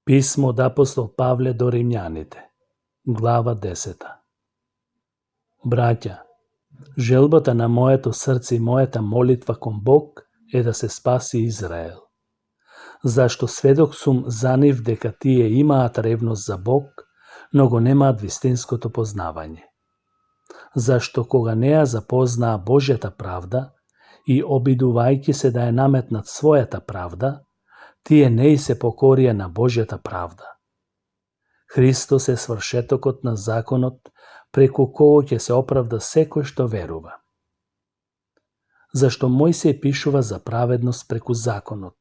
Писмо од апостол Павле до Римјаните, глава 10. Браќа, желбата на моето срце и мојата молитва кон Бог е да се спаси Израел. Зашто сведок сум за нив дека тие имаат ревност за Бог, но го немаат вистинското познавање. Зашто кога не ја запознаа Божјата правда и обидувајќи се да ја наметнат својата правда, тие не и се покорија на Божјата правда. Христос е свршетокот на законот, преку кого ќе се оправда секој што верува. Зашто Мојсей пишува за праведност преку законот.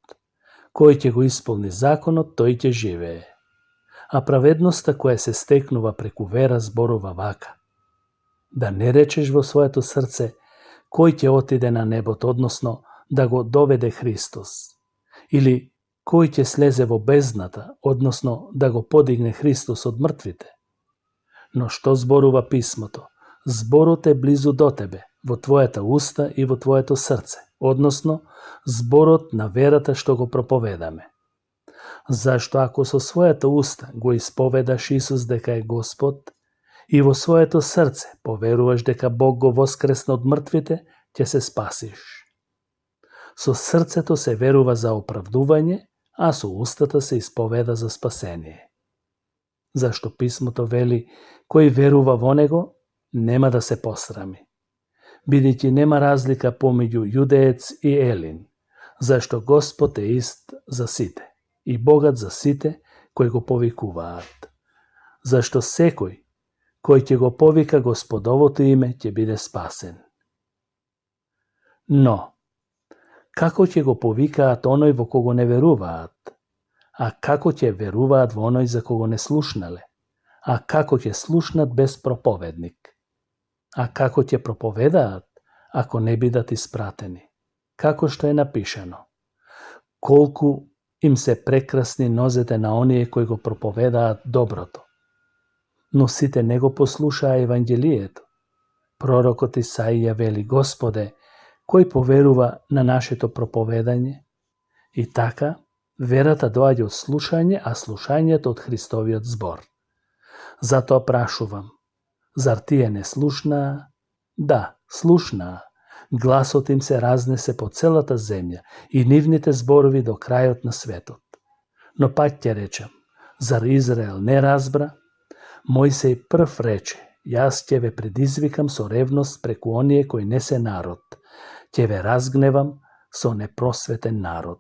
Кој ќе го исполни законот, тој ќе живее. А праведноста која се стекнува преку вера зборува вака: да не речеш во своето срце кој ќе отиде на небото, односно да го доведе Христос, или кој ќе слезе во бездната, односно да го подигне Христос од мртвите. Но што зборува писмото? Зборот е близу до тебе, во твојата уста и во твоето срце, односно зборот на верата што го проповедаме. Зашто ако со својата уста го исповедаш Исус дека е Господ и во своето срце поверуваш дека Бог го воскресна од мртвите, ќе се спасиш. Со срцето се верува за оправдување, а со устата се исповеда за спасение. Зашто писмото вели: кој верува во него, нема да се посрами. Бидејќи нема разлика помеѓу јудеец и елин, зашто Господ е ист за сите и богат за сите кои го повикуваат. Зашто секој кој ќе го повика Господовото име ќе биде спасен. Но, како ќе го повикаат оној во кого не веруваат? А како ќе веруваат во оној за кого не слушнале? А како ќе слушнат без проповедник? А како ќе проповедаат, ако не бидат испратени? Како што е напишано: колку им се прекрасни нозете на оние кои го проповедаат доброто. Но сите не го послушаа Евангелието. Пророкот Исаија вели: Господе, кој поверува на нашето проповедање? И така, верата доаѓа од слушање, а слушањето од Христовиот збор. Затоа прашувам: зар тие не слушнаа? Да, слушнаа. Гласот им се разнесе по целата земја и нивните зборови до крајот на светот. Но пак ќе речам: зар Израел не разбра? Мојсей прв рече: јас ќе ве предизвикам со ревност преку оние кои не се народ. Ќе ве разгневам со непросветен народ.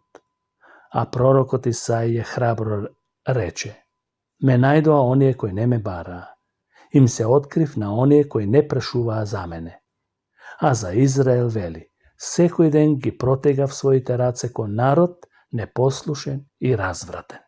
А пророкот Исаија храбро рече: ме најдоа оние кои не ме бараа. Им се открив на оние кои не прашуваа за мене. А за Израел вели: секој ден ги протегав своите раце кон народ непослушен и развратен.